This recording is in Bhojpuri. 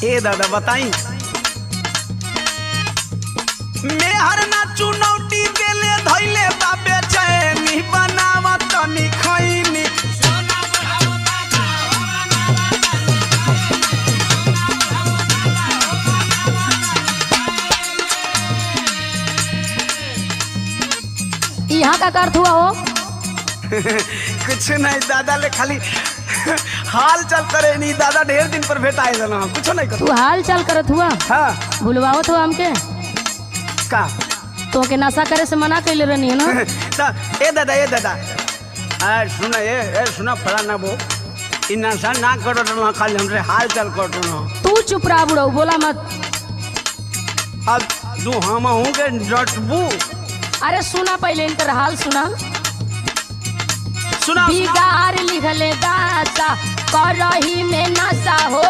ए दादा बताई, मेहर ना चुनौती देले धैले बाबे चैनी, बनावा तनी खैनी। यहाँ का अर्थ हुआ हो? कुछ नहीं दादा, ले खाली हाल चाल करे नहीं दादा, ढेर दिन पर भेटाए देना, कुछ नहीं कर। तू हाल चाल करत हुआ? हाँ। भुलवावत हुआ हमके? का? तो के नशा करे से मना कैले रहनी है ना? त ए दादा, ए दादा, ए सुना, ए ए सुना, फलाना वो इ नशा ना करत रहा, खाली हमरे हाल चाल करत रहा। तू चुप रहा बुढ़ऊ, बोला मत। अब तू हम हूँ के डटबू। अरे सुना, पहले इनकर हाल सुना। सुना। बिगाड़ लिखले दासा करही में नशा हो।